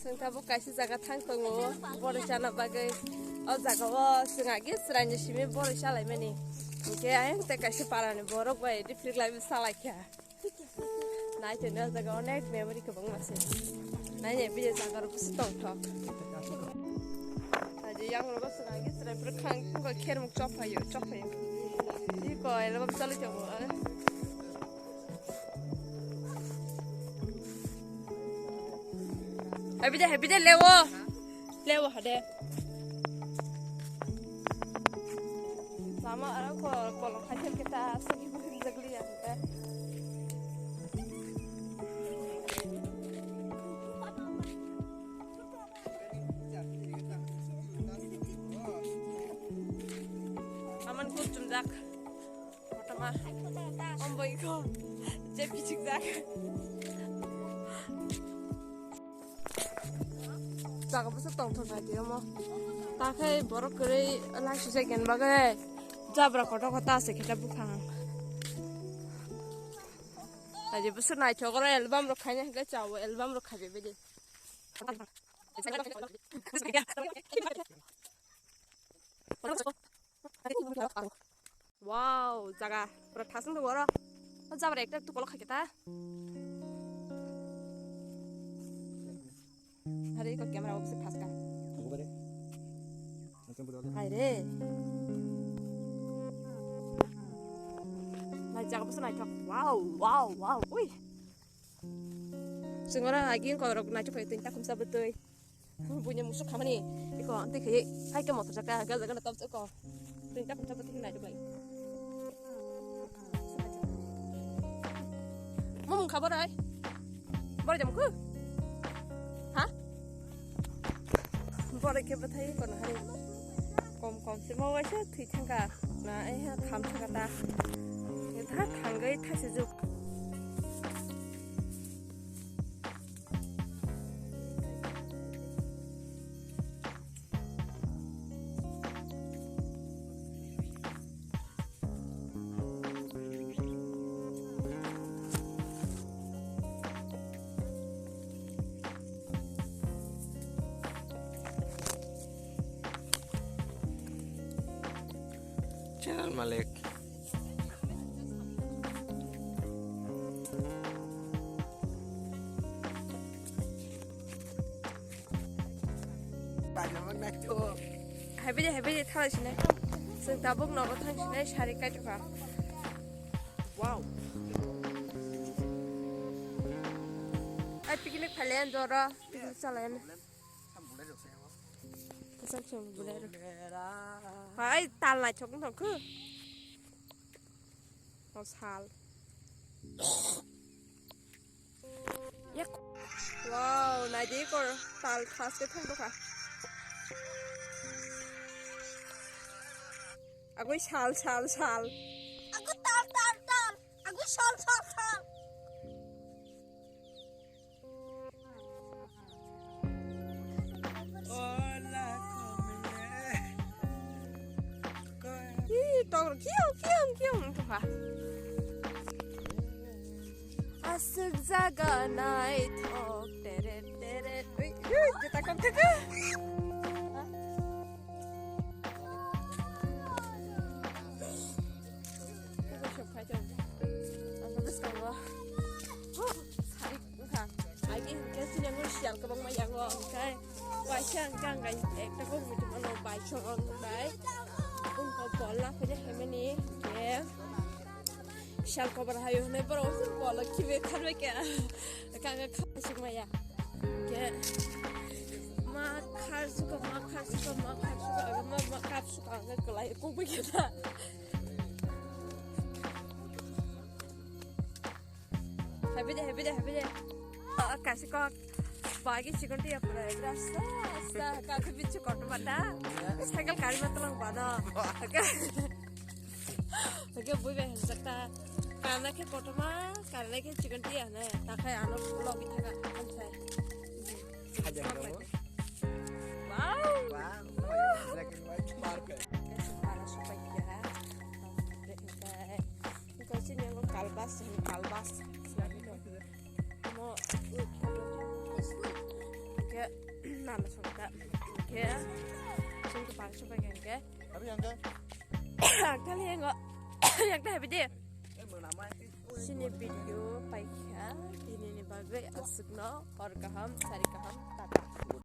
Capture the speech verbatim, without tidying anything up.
Chwng tabuk kaisa jaga thang tongo, boroi chana bagwi. O jaga o chwng agi chwraini simi boroi chalaimani. Hinkhe ayang tei kaisa parani borok bai rifrwk laiwi chalaikha. Naitoni o jaga onek memory kwbangma se. Naini bini jaga rok busi tongthok. Aji yang rogo chwng agi chwrai bwrwkhang wngkha khermuk chophaio, chophaio. Iko elebam chalai tongo. Happy day, happy day, lewo. Lewo hade. Lama aro ko kolok khaithel kita sagi bukhin jagli ya kita. Aman kusum jak. Motoma. Ombo iko. Jeb kichik jak. Jaga bwsa tongthok naidi omo. Takhai borok kwrwi laisijak gen bagwi jabra kotor kotor ase khe ta buphang. Naidi bwsa naithok oro album rok khaina hwnkhe chao album rok khaidi bidi. Wow, jaga pura thasung tongo oro. O jabra ekta tu kolok khaikhe ta. Hari ko camera o bisi thaska. Hai re. Nai jaga bisi naithok. Wow, wow, wow. Ui. Chwng oro aging korok naithok khaikhe tini takhumsa bwtwi. Buini musuk khamani iko tei khe hai khe motor saka ga jaga na tabjak ko. Tei tak tak tei nai bai. Mumung khabar ai. Bor jam ku. Ha? Bor ke bathai ko na hai. Kom kom se mo waisa thui thangka. Na ai ha kham thangka ta. Tha thangai thaise juk. Channel malik. Happy day, happy day, thala sinai. Chwng tabuk nogo thang sinai, sari kaitokha. Wow. Ai picnic phailayan jora, picnic chalayan. Kwchak chwng bulai rw. Hai, tal naithok wng thangkhu. O sal. Yak. Wow, naidi kor tal thas ke thang dokha. Agoi sal, sal, sal. Agoi tal, tal, tal. Agoi sal, sal, sal. Ih, tong kiong kiong kiong tuh ha. Aswk jaga naithok teret teret. Ui, ui, kita kok kok. Ang bwskango. Huh, sari wngkha. Agi hwnkhe sini ang siyal kwbangma yango, hwnkhe waisa hwnkhe ang ekta kok muitu mano baisong bai. Wngkha bolla khaina himani khe siyal kobar hayo hwnwi borok bolla khibi kharbai khe. Kaka kha sukmaya. Khe ma khar suka, ma khar suka, ma khar suka, ma, ma khar suka, ang kwlai kok bai khe ta. Happy day, happy day, happy day. Ah, kasi kok. Bagi chikon tiya pura. Rasta, rasta. Kasi bichu koto mata. Cycle kari matlang bana. Okay. Okay, bui bai hanjak ta. Kana khe koto ma, kana khe chikon tiya na. Takai ano vlog ithaga. Ansai. Hajar dong. Wow. Wow. Black and white market. Kasi para supai kira. Kasi ni kalbas, kalbas. Mo, Nana songkha. Khe songkha pang songkha khe. Ari yang khe? Ang thali yang khe. Yang teh bidi. Sini video paikha. Tini ni bagwi asukno hor kaham, sari kaham, tata.